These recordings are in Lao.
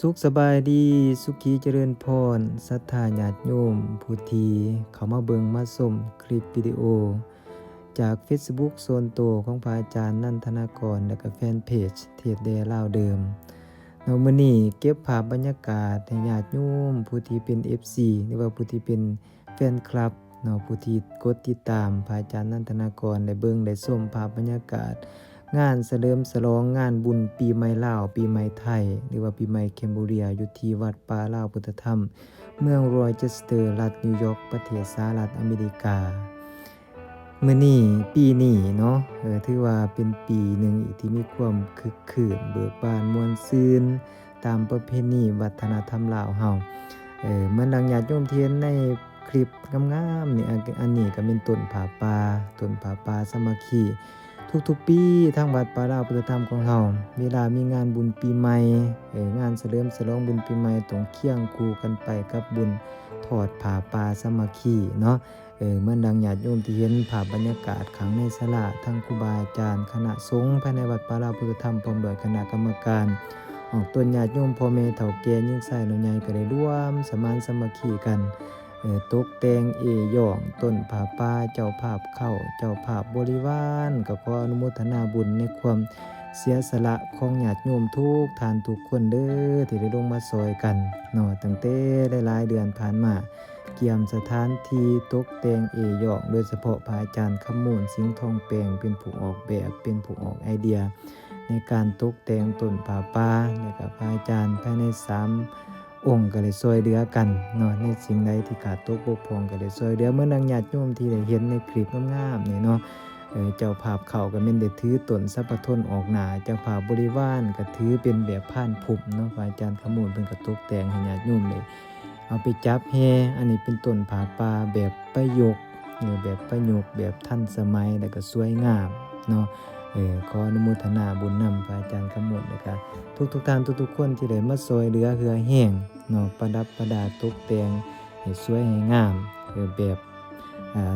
ສຸກສະບາຍດີ ສຸຂີຈະເລີນພອນ ສັດທາຍາດໂຍມຜູ້ທີ່ເຂົ້າມາເບິ່ງມາຊົມຄລິບວິດີໂອ ຈາກເຟສບຸກສ່ວນໂຕຂອງພະອາຈານນັນທະນາກອນ ແລະກະແຟນເພຈເທດແດ່ລາວເດີມເນາະ. ມື້ນີ້ເກັບພາບບັນຍາກາດໃຫ້ຍາດໂຍມຜູ້ທີ່ເປັນເອັຟຊີ ຫຼືວ່າຜູ້ທີ່ເປັນ ແຟນຄລັບເນາະ ຜູ້ທີ່ກົດຕິດຕາມພະອາຈານນັນທະນາກອນ ໄດ້ເບິ່ງໄດ້ຊົມພາບບັນຍາກາດງານສະເຫຼີມສະຫຼອງງານບຸນປີໃໝ່ລາວ ປີໃໝ່ໄທ ຫຼືວ່າປີໃໝ່ແຄມໂບເດຍ ຢູ່ທີ່ວັດປ່າລາວພຸດທະທຳ ເມືອງໂຣເຈສເຕີ ລັດນິວຢອກ ປະເທດສະຫະລັດອາເມລິກາ. ມື້ນີ້ ປີນີ້ເນາະ ເອີ ຖືວ່າເປັນປີໜຶ່ງອີກທີ່ມີຄວາມຄຶກຄື້ນເບີກບານມ່ວນຊື່ນ ຕາມປະເພນີວັດທະນະທຳລາວເຮົາ. ເອີ ເໝືອນດັ່ງຍາດໂຍມທີ່ເຫັນໃນຄລິບງາມໆນີ້ ອັນ ອັນນີ້ກໍແມ່ນຕົ້ນຜ້າປ່າ ຕົ້ນຜ້າປ່າສາມັກຄີ. ທຸກໆປີ ທາງວັດປ່າລາວພຸດທະທຳຂອງເຮົາ ເວລາມີງານບຸນປີໃໝ່ ເອີ ງານສະເຫຼີມສະຫຼອງບຸນປີໃໝ່ ຕ້ອງຄຽງຄູ່ກັນໄປກັບບຸນທອດຜ້າປ່າສາມັກຄີເນາະ. ເອີ ເໝືອນດັ່ງຍາດໂຍມທີ່ເຫັນພາບບັນຍາກາດຂ້າງໃນສາລາ ທັງຄູບາອາຈານ ຄະນະສົງພາຍໃນວັດປ່າລາວພຸດທະທຳ ພ້ອມດ້ວຍຄະນະກຳມະການ ອອກຕົນຍາດໂຍມ ພໍ່ແມ່ເຖົ້າແກ່ ຍິງຊາຍນ້ອຍໃຫຍ່ ກໍໄດ້ລວມສະມານສາມັກຄີກັນ ເອີ ຕົກແຕ່ງເອ້ຍ້ອງຕົ້ນຜ້າປ່າ ເຈົ້າພາບເຂົ້າ ເຈົ້າພາບບໍລິວານ ກໍຂໍອະນຸໂມທະນາບຸນໃນຄວາມເສຍສະຫຼະຂອງຍາດໂຍມທຸກທ່ານທຸກຄົນເດີ ທີ່ໄດ້ລົງມາຊ່ອຍກັນເນາະ ຕັ້ງແຕ່ຫຼາຍໆເດືອນຜ່ານມາ. ກຽມສະຖານທີ່ ຕົກແຕ່ງເອ້ຍ້ອງ ໂດຍສະເພາະພະອາຈານຄຳມູນ ສິງທອງແປງ ເປັນຜູ້ອອກແບບ ເປັນຜູ້ອອກໄອເດຍໃນການຕົກແຕ່ງຕົ້ນຜ້າປ່າ ແລະກະພະອາຈານພາຍໃນສາມອົງກໍໄດ້ຊ່ວຍເຫຼືອກັນເນາະ ໃນສິ່ງໃດທີ່ຂາດຕົກບົກຜ່ອງກໍໄດ້ຊ່ວຍເຫຼືອ ເໝືອນດັ່ງຍາດໂຍມທີ່ໄດ້ເຫັນໃນຄລິບງາມໆນີ້ເນາະ. ເອີ ເຈົ້າພາບເຂົ້າກໍແມ່ນໄດ້ຖືຕົ້ນສັບພະທົນອອກໜ້າ ເຈົ້າພາບບໍລິວານກໍຖືເປັນແບບພານພຸມເນາະ ພະອາຈານຄຳມູນເພິ່ນກໍຕົກແຕ່ງໃຫ້ຍາດໂຍມໄດ້ ເອົາໄປຈັບແຫ່ ອັນນີ້ເປັນຕົ້ນຜ້າປ່າແບບປະຍຸກ ເອີ ແບບປະຍຸກ ແບບທັນສະໄໝ ແລ້ວກໍສວຍງາມເນາະ. ເອີ ຂໍອະນຸໂມທະນາບຸນນຳພະອາຈານຄຳມົນ ແລ້ວກໍທຸກໆທ່ານທຸກໆຄົນທີ່ໄດ້ມາຊ່ວຍເຫຼືອເຫື່ອແຮງເນາະ ປະດັບປະດາຕົກແຕ່ງໃຫ້ສວຍໃຫ້ງາມ ເອີ ແບບ ອ່າ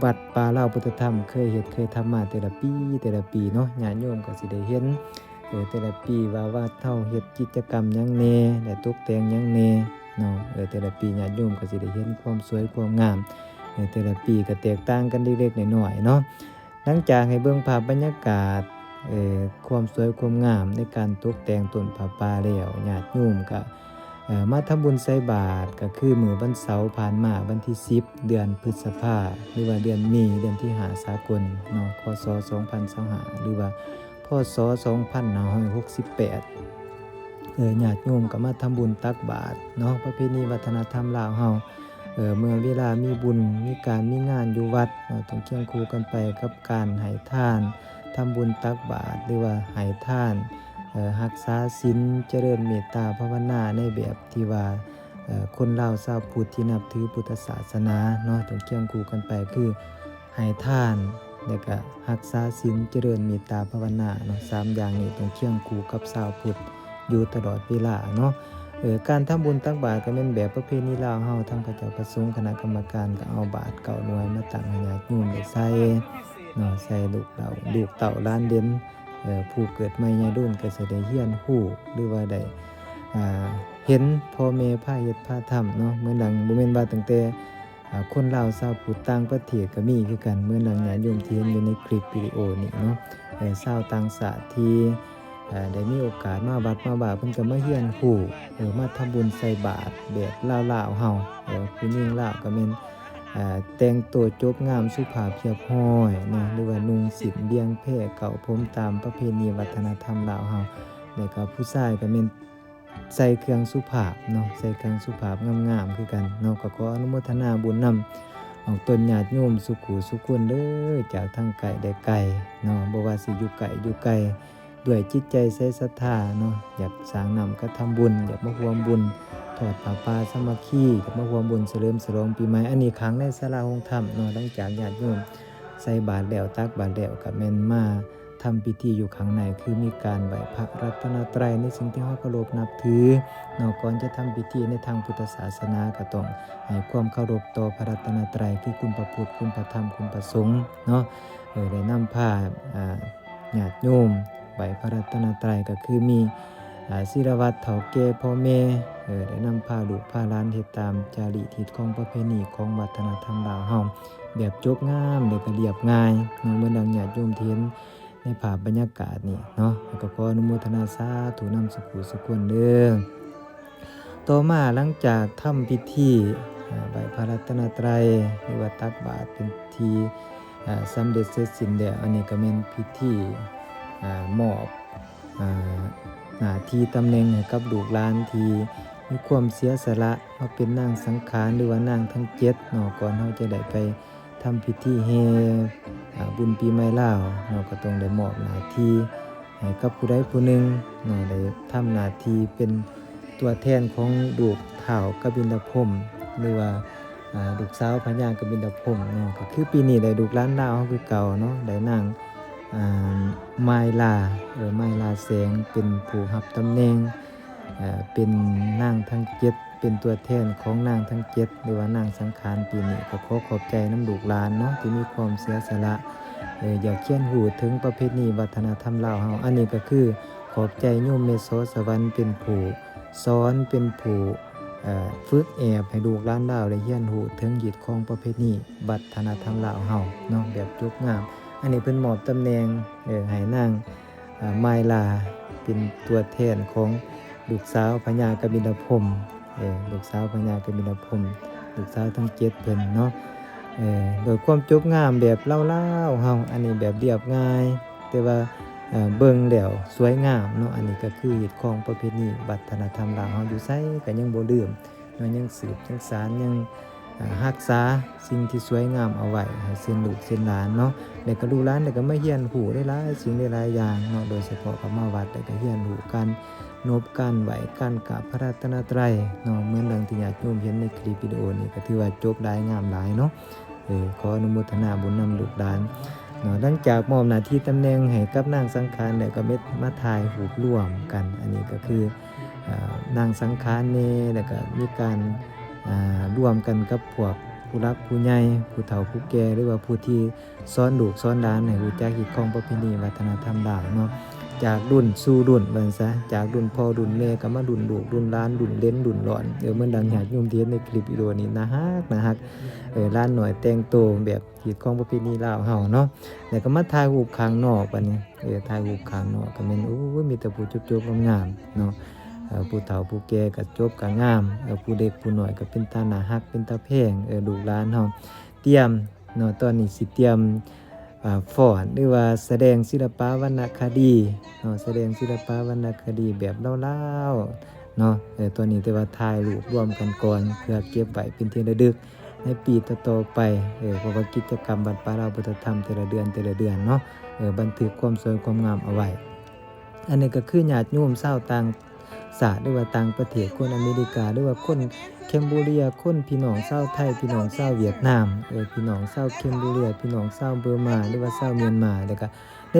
ວັດປ່າລາວພຸດທະທຳເຄີຍເຮັດເຄີຍທຳມາແຕ່ລະປີແຕ່ລະປີເນາະ ຍາດໂຍມກໍຊິໄດ້ເຫັນ ເອີ ແຕ່ລະປີວ່າວັດເຮົາເຮັດກິດຈະກຳຫຍັງແດ່ ແລະຕົກແຕ່ງຫຍັງແດ່ເນາະ. ເອີ ແຕ່ລະປີຍາດໂຍມກໍຊິໄດ້ເຫັນຄວາມສວຍຄວາມງາມ ເອີ ແຕ່ລະປີກໍແຕກຕ່າງກັນເລັກໆນ້ອຍໆເນາະ. ຫຼັງຈາກໃຫ້ເບິ່ງພາບບັນຍາກາດ ເອີ ຄວາມສວຍຄວາມງາມໃນການຕົກແຕ່ງຕົ້ນຜ້າປ່າແລ້ວ ຍາດໂຍມກໍ ເອີ ມາທຳບຸນໃສ່ບາດ ກໍຄືມື້ວັນເສົາຜ່ານມາ ວັນທີສິບ ເດືອນພຶດສະພາ ຫຼືວ່າເດືອນມີ ເດືອນທີຫ້າສາກົນເນາະ ຄ.ສ. ສອງພັນຊາວຫ້າ ຫຼືວ່າ ພ.ສ. ສອງພັນຫ້າຮ້ອຍຫົກສິບແປດ ເອີ ຍາດໂຍມກໍມາທຳບຸນຕັກບາດເນາະ ປະເພນີວັດທະນະທຳລາວເຮົາ ເອີ ເມື່ອເວລາມີບຸນ ມີການ ມີງານຢູ່ວັດເນາະ ຕ້ອງຄຽງຄູ່ກັນໄປກັບການໃຫ້ທານ ທຳບຸນຕັກບາດ ຫຼືວ່າໃຫ້ທານ ເອີ ຮັກສາສິນ ຈະເລີນເມດຕາພາວະນາໃນແບບທີ່ວ່າ ເອີ ຄົນລາວຊາວພຸດທີ່ນັບຖືພຸດທະສາສະໜາເນາະ ຕ້ອງຄຽງຄູ່ກັນໄປ ຄືໃຫ້ທານ ແລ້ວກະຮັກສາສິນ ຈະເລີນເມດຕາພາວະນາເນາະ ສາມຢ່າງນີ້ຕ້ອງຄຽງຄູ່ກັບຊາວພຸດຢູ່ຕະຫຼອດເວລາເນາະ. ເອີ ການທຳບຸນຕັກບາດກໍແມ່ນແບບປະເພນີລາວເຮົາ ທາງພະເຈົ້າພະສົງຄະນະກຳມະການກໍເອົາບາດເກົ້າໜ່ວຍມາຕັ້ງໃຫ້ຍາດໂຍມໄດ້ໃສ່ເນາະ ໃສ່ລູກເຕົ້າ ລູກເຕົ້າຫຼານເຫຼັນ ເອີ ຜູ້ເກີດໃໝ່ຍາລຸນກໍຊິໄດ້ຮຽນຮູ້ ຫຼືວ່າໄດ້ ອ່າ ເຫັນພໍ່ແມ່ພາເຮັດພາທຳເນາະ ເໝືອນດັ່ງ ບໍ່ແມ່ນວ່າຕັ້ງແຕ່ ອ່າ ຄົນລາວຊາວພຸດຕ່າງປະເທດກໍມີຄືກັນ ເໝືອນດັ່ງຍາດໂຍມທີ່ເຫັນຢູ່ໃນຄລິບວິດີໂອນີ້ເນາະ ເອີ ຊາວຕ່າງຊາດທີ່ ເອີ ໄດ້ມີໂອກາດມາວັດມາວາ ເພິ່ນກໍມາຮຽນຮູ້ ເອີ ມາທຳບຸນໃສ່ບາດແບບລາວໆເຮົາ ເອີ ຜູ້ຍິງລາວກໍແມ່ນ ເອີ ແຕ່ງໂຕຈົບງາມສຸພາບຮຽບຮ້ອຍເນາະ ຫຼືວ່ານຸ່ງສິ້ນບຽງແພ ເກົ້າຜົມຕາມປະເພນີວັດທະນະທຳລາວເຮົາ ແລ້ວກໍຜູ້ຊາຍກໍແມ່ນ ໃສ່ເຄື່ອງສຸພາບເນາະ ໃສ່ເຄື່ອງສຸພາບງາມໆຄືກັນເນາະ ກໍຂໍອະນຸໂມທະນາບຸນນຳອອກຕົນຍາດໂຍມສຸຂູສຸຄົນເດີ ຈາກທາງໃກ້ແລະໄກເນາະ ບໍ່ວ່າຊິຢູ່ໃກ້ຢູ່ໄກ ດ້ວຍຈິດໃຈໃສສັດທາເນາະ ຢາກສ້າງນ້ຳກະທຳບຸນ ຢາກມາຮ່ວມບຸນທອດຜ້າປ່າສາມັກຄີ ຢາກມາຮ່ວມບຸນສະເຫຼີມສະຫຼອງປີໃໝ່. ອັນນີ້ຂ້າງໃນສາລາໂຮງທຳເນາະ ຫຼັງຈາກຍາດໂຍມໃສ່ບາດແລ້ວ ຕັກບາດແລ້ວ ກໍແມ່ນມາ ທຳພິທີຢູ່ຂ້າງໃນ ຄືມີການໄຫວ້ພະລັດຕະນະໄຕໃນສິ່ງທີ່ເຮົາເຄົາລົບນັບຖືເນາະ. ກ່ອນຈະທຳພິທີໃນທາງພຸດທະສາສະໜາ ກໍຕ້ອງໃຫ້ຄວາມເຄົາລົບຕໍ່ພະລັດຕະນະໄຕ ຄືຄຸນພະພຸດ ຄຸນພະທຳ ຄຸນພະສົງເນາະ. ເອີ ໄດ້ນຳພາ ອ່າ ຍາດໂຍມໄຫວ້ພະລັດຕະນະໄຕ ກໍຄືມີ ອາ ສິລະວັດເຖົ້າແກ່ພໍ່ແມ່ ເອີ ໄດ້ນຳພາລູກພາຫຼານເຮັດຕາມຈາລີກຮີດຄອງປະເພນີຂອງວັດທະນະທຳລາວເຮົາ ແບບຈົບງາມ ແລ້ວກໍລຽບງ່າຍເນາະ ເໝືອນດັ່ງຍາດໂຍມທີ່ເຫັນໃນພາບບັນຍາກາດນີ້ເນາະ ແລ້ວກໍຂໍອະນຸໂມທະນາສາທຸນຳສຸຂູສຸຄົນເດີ້. ຕໍ່ມາຫຼັງຈາກທຳພິທີ ອາ ໄຫວ້ພະລັດຕະນະໄຕ ຫຼືວ່າຕັກບາດເປັນທີ່ ອາ ສຳເລັດເສັດສິ້ນແລ້ວ, ອັນນີ້ກໍແມ່ນພິທີ ອາ ມອບ ອາ ໜ້າທີ່ຕຳແໜ່ງໃຫ້ກັບລູກຫຼານທີ່ມີຄວາມເສຍສະຫຼະມາເປັນນາງສັງຂານ ຫຼືວ່ານາງທັງເຈັດເນາະ. ກ່ອນເຮົາຈະໄດ້ໄປທຳພິທີແຫ່ ອາ ບຸນປີໃໝ່ລາວເນາະ ກໍຕ້ອງໄດ້ມອບໜ້າທີ່ໃຫ້ກັບຜູ້ໃດຜູ້ໜຶ່ງເນາະ ໄດ້ທຳໜ້າທີ່ເປັນຕົວແທນຂອງລູກທ້າວກະບິນລະພົມ ຫຼືວ່າ ອາ ລູກສາວພະຍາກະບິນລະພົມເນາະ. ກໍຄືປີນີ້ໄດ້ລູກຫຼານລາວເຮົາຄືເກົ່າເນາະ ໄດ້ນາງ ອາ ມາຍລາ ເອີ ມາຍລາແສງ ເປັນຜູ້ຮັບຕຳແໜ່ງ ເປັນນາງທັງເຈັດ ເປັນຕົວແທນຂອງນາງທັງເຈັດ ຫຼືວ່ານາງສັງຂານ. ປີນີ້ກໍຂໍຂອບໃຈນຳລູກຫຼານເນາະ ທີ່ມີຄວາມເສຍສະຫຼະ ເອີ ຢາກຮຽນຮູ້ເຖິງປະເພນີວັດທະນະທຳລາວເຮົາ. ອັນນີ້ກໍຄືຂອບໃຈໂຍມແມ່ໂສສະຫວັນ ເປັນຜູ້ສອນ ເປັນຜູ້ ເອີ ຝຶກແອບໃຫ້ລູກຫຼານລາວໄດ້ຮຽນຮູ້ເຖິງຮີດຄອງປະເພນີວັດທະນະທຳລາວເຮົາເນາະ ແບບຈົບງາມ. ອັນນີ້ເພິ່ນມອບຕຳແໜ່ງ ເອີ ໃຫ້ນາງ ອາ ມາຍລາ ເປັນຕົວແທນຂອງລູກສາວພະຍາກະບິນລະພົມ ເອີ ລູກສາວພະຍາກະບິນລະພົມ ລູກສາວທັງເຈັດເພິ່ນເນາະ ເອີ ໂດຍຄວາມຈົບງາມແບບລາວໆເຮົາ ອັນນີ້ແບບລຽບງ່າຍ ແຕ່ວ່າ ເອີ ເບິ່ງແລ້ວສວຍງາມເນາະ. ອັນນີ້ກໍຄືຮີດຄອງປະເພນີວັດທະນະທຳລາວເຮົາ ຢູ່ໃສກໍຍັງບໍ່ລືມ ເນາະ ຍັງສືບຍັງສານ ຍັງ ອາ ຮັກສາສິ່ງທີ່ສວຍງາມເອົາໄວ້ໃຫ້ເຊັ່ນລູກເຊັ່ນຫຼານເນາະ ແລ້ວກໍລູກຫຼານໄດ້ກໍມາຮຽນຮູ້ຫຼາຍໆສິ່ງຫຼາຍໆຢ່າງເນາະ ໂດຍສະເພາະກໍມາວັດ ແລ້ວກໍຮຽນຮູ້ການນົບການໄຫວ້ ການກາບພະລັດຕະນະໄຕເນາະ ເໝືອນດັ່ງທີ່ຍາດໂຍມເຫັນໃນຄລິບວິດີໂອນີ້ ກໍຖືວ່າຈົບຫຼາຍງາມຫຼາຍເນາະ. ເອີ ຂໍອະນຸໂມທະນາບຸນນຳລູກຫຼານເນາະ. ຫຼັງຈາກມອບໜ້າທີ່ຕຳແໜ່ງໃຫ້ກັບນາງສັງຂານແລ້ວ ກໍເມັດມາຖ່າຍຮູບລວມກັນ ອັນນີ້ກໍຄື ອາ ນາງສັງຂານແດ່ ແລ້ວກໍມີການ ອາ ລວມກັນກັບພວກຜູ້ຫຼັກຜູ້ໃຫຍ່ ຜູ້ເຖົ້າຜູ້ແກ່ ຫຼືວ່າຜູ້ທີ່ສອນລູກສອນຫຼານໃຫ້ຮູ້ຈັກຮີດຄອງປະເພນີວັດທະນະທຳລາວເນາະ ຈາກລຸ້ນສູ່ລຸ້ນວ່າຊັ້ນຊະ ຈາກລຸ້ນພໍ່ລຸ້ນແມ່ກໍມາລຸ້ນລູກລຸ້ນຫຼານ ລຸ້ນເຫຼັນລຸ້ນຫຼອນ ເອີ ເໝືອນດັ່ງຍາດໂຍມທີ່ເຫັນໃນຄລິບວິດີໂອນີ້ ໜ້າຮັກ ໜ້າຮັກ ເອີ ຫຼານນ້ອຍແຕ່ງໂຕແບບ ຮີດຄອງປະເພນີລາວເຮົາເນາະ ແລ້ວກໍມາຖ່າຍຮູບຂ້າງນອກບາດນີ້ ເອີ ຖ່າຍຮູບຂ້າງນອກກໍແມ່ນ ໂອ້ຍ ມີແຕ່ຜູ້ຈົບໆງາມໆເນາະ ເອີ ຜູ້ເຖົ້າຜູ້ແກ່ກໍຈົບກໍງາມ ເອີ ຜູ້ເລັກຜູ້ນ້ອຍກໍເປັນຕາໜ້າຮັກ ເປັນຕາແພງ ເອີ ລູກຫຼານເຮົາຕຽມເນາະ ຕອນນີ້ຊິຕຽມ ອາ ຟ້ອນ ຫຼືວ່າສະແດງສິລະປະວັນນະຄະດີເນາະ ສະແດງສິລະປະວັນນະຄະດີແບບລາວໆເນາະ ເອີ ຕອນນີ້ແຕ່ວ່າຖ່າຍຮູບລວມກັນກ່ອນ ເພື່ອເກັບໄວ້ເປັນທີ່ລະລຶກ ໃນປີຕໍ່ໆໄປ ເອີ ເພາະວ່າກິດຈະກຳວັດປ່າລາວພຸດທະທຳແຕ່ລະເດືອນ ແຕ່ລະເດືອນເນາະ ເອີ ບັນທຶກຄວາມສວຍຄວາມງາມເອົາໄວ້. ອັນນີ້ກໍຄືຍາດໂຍມຊາວຕ່າງຊາດ ຫຼືວ່າຕ່າງປະເທດ ຄົນອາເມລິກາ ຫຼືວ່າຄົນແຄມໂບເດຍ ຄົນພີ່ນ້ອງຊາວໄທ ພີ່ນ້ອງຊາວຫວຽດນາມ ເອີ ພີ່ນ້ອງຊາວແຄມໂບເດຍ ພີ່ນ້ອງຊາວເບີມາ ຫຼືວ່າຊາວມຽນມາ ແລ້ວກໍ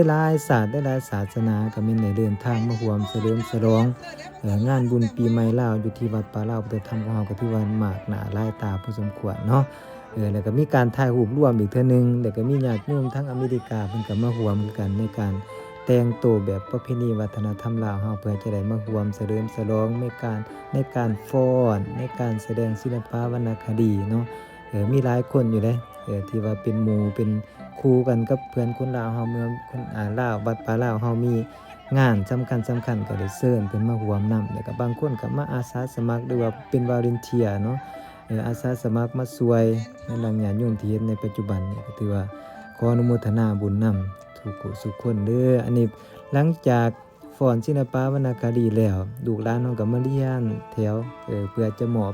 ຫຼາຍໆຊາດ ຫຼາຍໆສາສະໜາກໍແມ່ນໄດ້ເດີນທາງມາຮ່ວມສະເຫຼີມສະຫຼອງ ເອີ ງານບຸນປີໃໝ່ລາວຢູ່ທີ່ວັດປ່າລາວພຸດທະທຳຂອງເຮົາ ກໍຖືວ່າມາກໜ້າຫຼາຍຕາພໍສົມຄວນເນາະ ເອີ ແລ້ວກໍມີການຖ່າຍຮູບລວມອີກເທື່ອໜຶ່ງ ແລ້ວກໍມີຍາດໂຍມທາງອາເມລິກາເພິ່ນກໍມາຮ່ວມຄືກັນ ໃນການແຕ່ງໂຕແບບປະເພນີວັດທະນະທຳລາວເຮົາ ເພື່ອຈະໄດ້ມາຮ່ວມສະເຫຼີມສະຫຼອງໃນການ ໃນການຟ້ອນ ໃນການສະແດງສິລະປະວັນນະຄະດີເນາະ ເອີ ມີຫຼາຍຄົນຢູ່ເດ້ ເອີ ທີ່ວ່າເປັນໝູ່ເປັນ ຄູ່ກັນກັບເພື່ອນຄົນລາວເຮົາ ເມື່ອຄົນ ອາ ລາວ ວັດປ່າລາວເຮົາມີງານສຳຄັນໆ ກໍໄດ້ເຊີນເພິ່ນມາຮ່ວມນຳ ແລ້ວກໍບາງຄົນກໍມາອາສາສະໝັກ ຫຼືວ່າເປັນ volunteer ເນາະ ເອີ ອາສາສະໝັກມາຊ່ວຍ ໃນຫຼັງຍາດໂຍມທີ່ເຫັນໃນປັດຈຸບັນນີ້ ກໍຖືວ່າຂໍອະນຸໂມທະນາບຸນນຳທຸກຜູ້ທຸກຄົນເດີ້. ອັນນີ້ຫຼັງຈາກ ຟ້ອນສິລະປະວັນນະຄະດີແລ້ວ ລູກຫຼານເຮົາກໍມາລຽນແຖວ ເອີ ເພື່ອຈະມອບ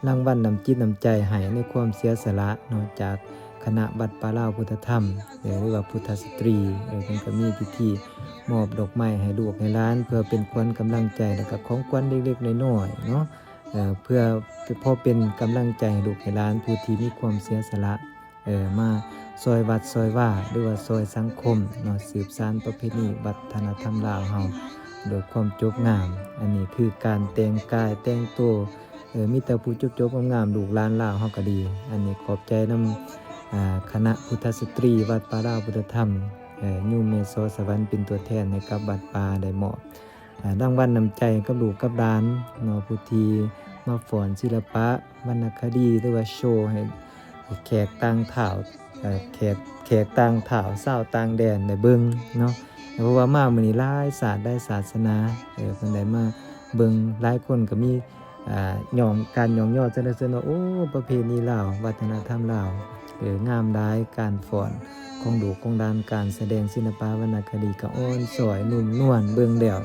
ລາງວັນນ້ຳຈິດນ້ຳໃຈໃຫ້ໃນຄວາມເສຍສະຫຼະເນາະ ຈາກຄະນະວັດປ່າລາວພຸດທະທຳ ເອີ ຫຼືວ່າພຸດທະສະຕຣີ ເອີ ເພິ່ນກໍມີພິທີມອບດອກໄມ້ໃຫ້ລູກໃຫ້ຫຼານ ເພື່ອເປັນຂວັນກຳລັງໃຈ ແລ້ວກໍຂອງຂວັນເລັກໆນ້ອຍໆເນາະ ເອີ ເພື່ອ ເພື່ອເປັນກຳລັງໃຈໃຫ້ລູກໃຫ້ຫຼານຜູ້ທີ່ມີຄວາມເສຍສະຫຼະ ເອີ ມາຊ່ອຍວັດຊ່ອຍວາ ຫຼືວ່າຊ່ອຍສັງຄົມເນາະ ສືບສານປະເພນີວັດທະນະທຳລາວເຮົາໂດຍຄວາມຈົບງາມ. ອັນນີ້ຄືການແຕ່ງກາຍແຕ່ງໂຕ ເອີ ມີແຕ່ຜູ້ຈົບໆງາມໆ ລູກຫຼານລາວເຮົາກໍດີ. ອັນນີ້ຂອບໃຈນຳ ອາ ຄະນະພຸດທະສະຕຣີວັດປ່າລາວພຸດທະທຳ ເອີ ໂຍມແມ່ໂສສະຫວັນເປັນຕົວແທນໃຫ້ກັບວັດປ່າໄດ້ມອບ ອາ ລາງວັນນ້ຳໃຈກັບລູກກັບຫຼານເນາະ ຜູ້ທີ່ມາຟ້ອນສິລະປະວັນນະຄະດີ ຫຼືວ່າໂຊໃຫ້ແຂກຕ່າງທ້າວ ເອີ ແຂກ ແຂກຕ່າງທ້າວຊາວຕ່າງແດນໄດ້ເບິ່ງເນາະ. ເພາະວ່າມາມື້ນີ້ຫຼາຍຊາດຫຼາຍສາສະໜາ ເອີ ເພິ່ນໄດ້ມາເບິ່ງ ຫຼາຍຄົນກໍມີ ອ່າ ຍ້ອງ ການຍ້ອງຍໍສະເໜີເຊິ່ງວ່າ ໂອ້ ປະເພນີລາວ ວັດທະນະທຳລາວ ເອີ ງາມຫຼາຍ ການຟ້ອນຂອງລູກຂອງຫຼານ ການສະແດງສິລະປະວັນນະຄະດີກໍອ່ອນຊ້ອຍນຸ່ມນວນ ເບິ່ງແລ້ວ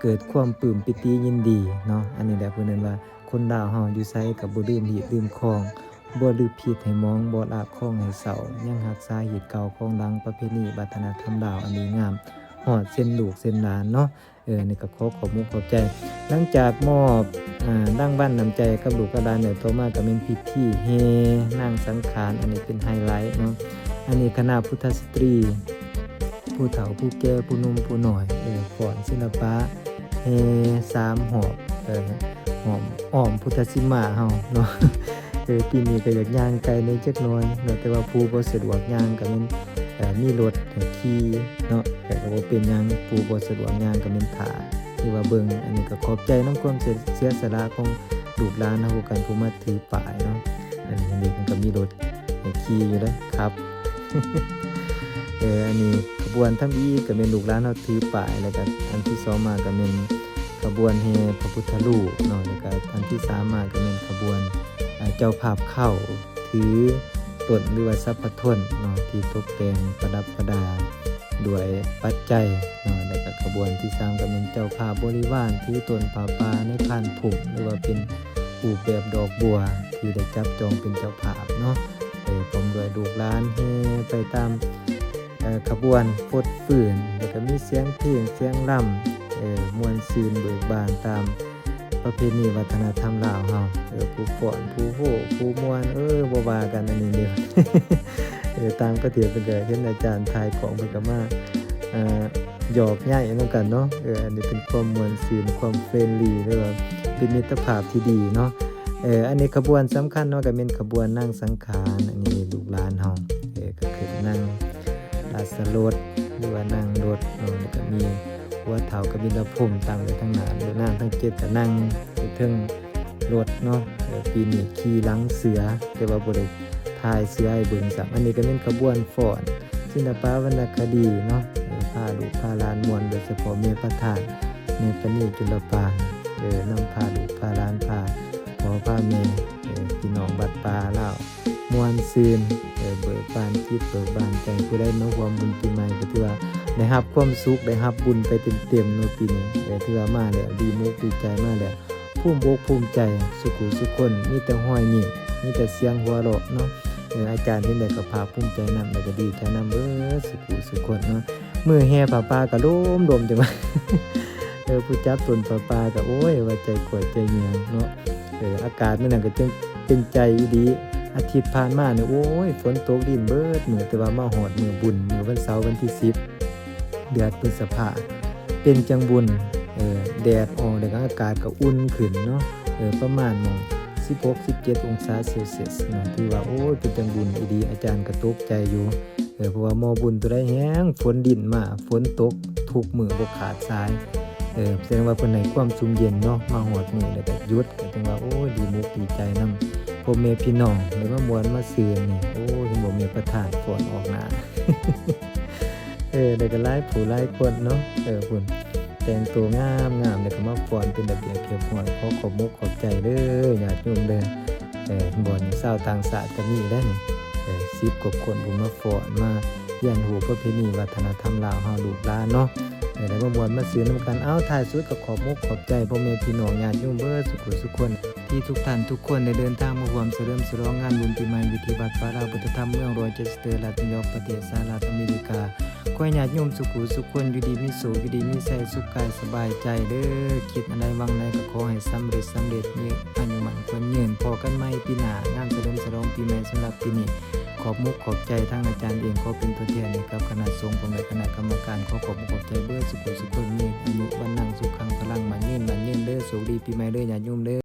ເກີດຄວາມປຶ້ມປີຕິຍິນດີເນາະ. ອັນນີ້ແຫຼະເພິ່ນເອີ້ນວ່າ ຄົນລາວເຮົາຢູ່ໃສກໍບໍ່ລືມຮີດລືມຄອງ ບໍ່ລືມຜິດໃຫ້ໝອງ ບໍ່ລະຄອງໃຫ້ເສົ້າ ຍັງຮັກສາຮີດເກົ່າຂອງຫຼັງປະເພນີວັດທະນະທຳລາວອັນດີງາມ ຮອດເຊັ່ນລູກເຊັ່ນຫຼານເນາະ. ເອີ ນີ້ກໍຂໍຂອບມຸກຂອບໃຈ. ຫຼັງຈາກມອບ ອ່າ ລາງວັນນ້ຳໃຈກັບລູກກັບຫຼານແລ້ວ ຕໍ່ມາກໍແມ່ນພິທີແຫ່ນາງສັງຂານ ອັນນີ້ເປັນໄຮໄລເນາະ. ອັນນີ້ຄະນະພຸດທະສະຕຣີ ຜູ້ເຖົ້າຜູ້ແກ່ ຜູ້ໜຸ່ມຜູ້ນ້ອຍ ເອີ ຟ້ອນສິລະປະ ແຫ່ສາມຮອບ ເອີ ອ້ອມ ອ້ອມພຸດທະສີມາເຮົາເນາະ. ເອີ ປີນີ້ກໍຢາກຍ່າງໄກແດ່ຈັກໜ່ອຍເນາະ ແຕ່ວ່າຜູ້ບໍ່ສະດວກຍ່າງກໍແມ່ນ ເອີ ມີລົດໃຫ້ຂີ່ເນາະ ແຕ່ກໍບໍ່ເປັນຫຍັງ ຜູ້ບໍ່ສະດວກຍ່າງກໍແມ່ນຖ້າ ຫຼືວ່າເບິ່ງ. ອັນນີ້ກໍຂອບໃຈນຳຄວາມເສຍ ເສຍສະຫຼະຂອງລູກຫຼານເຮົາຄືກັນ ຜູ້ມາຖືປ້າຍເນາະ. ອັນນີ້ເດັກມັນກໍມີລົດໃຫ້ຂີ່ຢູ່ເດ້ ຂັບ ເອີ ອັນນີ້ຂະບວນທຳອິດກໍແມ່ນລູກຫຼານເຮົາຖືປ້າຍ ແລ້ວກໍອັນທີສອງມາກໍແມ່ນຂະບວນແຫ່ພະພຸດທະຮູບເນາະ ແລ້ວກໍອັນທີສາມມາກໍແມ່ນຂະບວນ ອາ ເຈົ້າພາບເຄົ້າຖືຕົ້ນ ຫຼືວ່າສັບພະທົນເນາະ ທີ່ຕົກແຕ່ງປະດັບປະດາດ້ວຍປັດໄຈເນາະ ແລ້ວກໍຂະບວນທີສາມກໍແມ່ນເຈົ້າພາບບໍລິວານຖືຕົ້ນຜ້າປ່າໃນພານພຸ້ງ ຫຼືວ່າເປັນຮູບແບບດອກບົວທີ່ໄດ້ຈັບຈອງເປັນເຈົ້າພາບເນາະ. ເອີ ພ້ອມດ້ວຍລູກຫຼານແຫ່ໄປຕາມ ເອີ ຂະບວນຟົດຟື້ນ ແລ້ວກໍມີສຽງເພງສຽງລຳ ເອີ ມ່ວນຊື່ນເບີກບານຕາມປະເພນີວັດທະນະທຳລາວເຮົາ. ເອີ ຜູ້ຟ້ອນ ຜູ້ໂຫ ຜູ້ມ່ວນ ເອີ ບໍ່ວ່າກັນ ອັນນີ້ເດ້ ເອີ ຕ່າງປະເທດເພິ່ນກໍເຫັນອາຈານຖ່າຍຂອງ ເພິ່ນກໍມາ ເອີ ຢອກໃຍນຳກັນເນາະ. ເອີ ອັນນີ້ເປັນຄວາມມ່ວນຊື່ນ ຄວາມເຟຣນລີ ຫຼືວ່າເປັນມິດຕະພາບທີ່ດີເນາະ. ເອີ ອັນນີ້ຂະບວນສຳຄັນເນາະ ກໍແມ່ນຂະບວນນາງສັງຂານ ອັນນີ້ລູກຫຼານເຮົາ ເອີ ກໍຄືນາງລາຊະລົດ ຫຼືວ່ານາງລົດເນາະ ແລ້ວກໍມີຫົວເຖົ້າກະບິນລະພົມຕັ້ງໄວ້ທາງໜ້າ ແລ້ວນາງທັງເຈັດກໍນັ່ງຢູ່ເທິງລົດເນາະ. ເອີ ປີນີ້ຂີ່ຫຼັງເສືອ ແຕ່ວ່າບໍ່ໄດ້ຖ່າຍເສືອໃຫ້ເບິ່ງຊ້ຳ. ອັນນີ້ກໍແມ່ນຂະບວນຟ້ອນ ສິລະປະວັນນະຄະດີເນາະ ເອີ ພາລູກພາຫຼານມ່ວນ ໂດຍສະເພາະແມ່ປະທານ ແມ່ປານີ ຈຸລະປານ ເອີ ນຳພາລູກພາຫຼານ ພາພໍ່ພາແມ່ ເອີ ພີ່ນ້ອງວັດປ່າລາວ ມ່ວນຊື່ນ ເອີ ເບີກບານຈິດເບີກບານໃຈ. ຜູ້ໃດມາຮ່ວມບຸນປີໃໝ່ກໍຖືວ່າໄດ້ຮັບຄວາມສຸກ ໄດ້ຮັບບຸນໄປເຕັມໆເນາະປີນີ້. ເອີ ຖືວ່າມາແລ້ວດີມຸກດີໃຈ ມາແລ້ວ ພູມອົກພູມໃຈສຸຂູສຸຄົນ ມີແຕ່ຮອຍຍິ້ມ ມີແຕ່ສຽງຫົວເລາະເນາະ. ເອີ ອາຈານເຫັນແລ້ວກໍພາກພູມໃຈນຳ ແລ້ວກໍດີໃຈນຳເບີດສຸຂູສຸຄົນເນາະ. ມື້ແຫ່ຜ້າປ່າກໍລົມໆ ຈັ່ງວ່າ ເອີ ຜູ້ຈັບຕົ້ນຜ້າປ່າກໍ ໂອ້ຍ ວ່າໃຈກວຍໃຈແຍງເນາະ. ເອີ ອາກາດມື້ນັ້ນກໍຈຶ່ງເປັນໃຈອີ່ຫຼີ. ອາທິດຜ່ານມານີ້ ໂອ້ຍ ຝົນຕົກລິນເບີດມື້ ແຕ່ວ່າມາຮອດມື້ບຸນ ມື້ວັນເສົາວັນທີສິບ ເດືອນພຶດສະພາ ເປັນຈັ່ງບຸນ ເອີ ແດດອອກ ແລ້ວກໍອາກາດກໍອຸ່ນຂຶ້ນເນາະ ເອີ ປະມານໝ່ອງສິບຫົກ ສິບເຈັດອົງສາເຊວຊຽສເນາະ. ຖືວ່າ ໂອ້ຍ ເປັນຈັ່ງບຸນອີ່ຫຼີ ອາຈານກໍຕົກໃຈຢູ່ ເອີ ເພາະວ່າໝໍບຸນຕົວໃດແຮງຝົນດິນມາ ຝົນຕົກທຸກມື້ບໍ່ຂາດສາຍ ເອີ ສະແດງວ່າເພິ່ນໃຫ້ຄວາມຊຸ່ມເຢັນເນາະ. ມາຮອດມື້ແລ້ວກໍຢຸດ ກໍຈັ່ງວ່າ ໂອ້ຍ ດີມຸກດີໃຈນຳພໍ່ແມ່ພີ່ນ້ອງ ໄດ້ມາມ່ວນມາຊື່ນນີ້. ໂອ້ຍ ເຫັນບໍ່ ແມ່ປະທານຟ້ອນອອກໜ້າ ເອີ ແລ້ວກໍຫຼາຍຜູ້ຫຼາຍຄົນເນາະ ເອີ ພຸ້ນ ແຕ່ງໂຕງາມໆ ແລ້ວກໍມາຟ້ອນເປັນລະບຽບຮຽບຮ້ອຍ. ຂໍຂອບມຸກຂອບໃຈເດີຍາດໂຍມເດີ ເອີ ບ່ອນນີ້ຊາວຕ່າງຊາດກໍມີໄດ໋ນີ້ ເອີ ສິບກວ່າຄົນພຸ້ນ ມາຟ້ອນ ມາຮຽນຮູ້ປະເພນີວັດທະນະທຳລາວເຮົາລູກຫຼານເນາະ ເອີ ໄດ້ມາມ່ວນມາຊື່ນນຳກັນ. ເອົາ ທ້າຍສຸດກໍຂອບມຸກຂອບໃຈພໍ່ແມ່ພີ່ນ້ອງຍາດໂຍມເບີດສຸຂູສຸຄົນ ທີ່ທຸກທ່ານທຸກຄົນໄດ້ເດີນທາງມາຮ່ວມສະເຫຼີມສະຫຼອງງານບຸນປີໃໝ່ຢູ່ທີ່ວັດປ່າລາວພຸດທະທຳ ເມືອງໂຣເຈສເຕີ ລັດນິວຢອກ ປະເທດສະຫະລັດອາເມລິກາ. ຂໍໃຫ້ຍາດໂຍມສຸຂູສຸຄົນ ຢູ່ດີມີໂຊກ ຢູ່ດີມີໄຊ ສຸກກາຍສະບາຍໃຈເດີ. ຄິດອັນໃດຫວັງໃດກໍຂໍໃຫ້ສຳເລັດ ສຳເລັດ ມີອາຍຸໝັ້ນຂວັນຍືນ. ພໍ້ກັນໃໝ່ປີໜ້າ ງານສະເຫຼີມສະຫຼອງປີໃໝ່. ສຳລັບປີນີ້ ຂອບມຸກຂອບໃຈທາງອາຈານເອງ ຂໍເປັນຕົວແທນໃຫ້ກັບຄະນະສົງ ພ້ອມດ້ວຍຄະນະກຳມະການ. ຂໍຂອບມຸກຂອບໃຈເບີດສຸຂູສຸຄົນ ມີອາຍຸວັນນັງສຸຂັງພະລັງ ໝັ້ນຍືນ ໝັ້ນຍືນເດີ. ໂຊກດີປີໃໝ່ເດີຍາດໂຍມເດີ.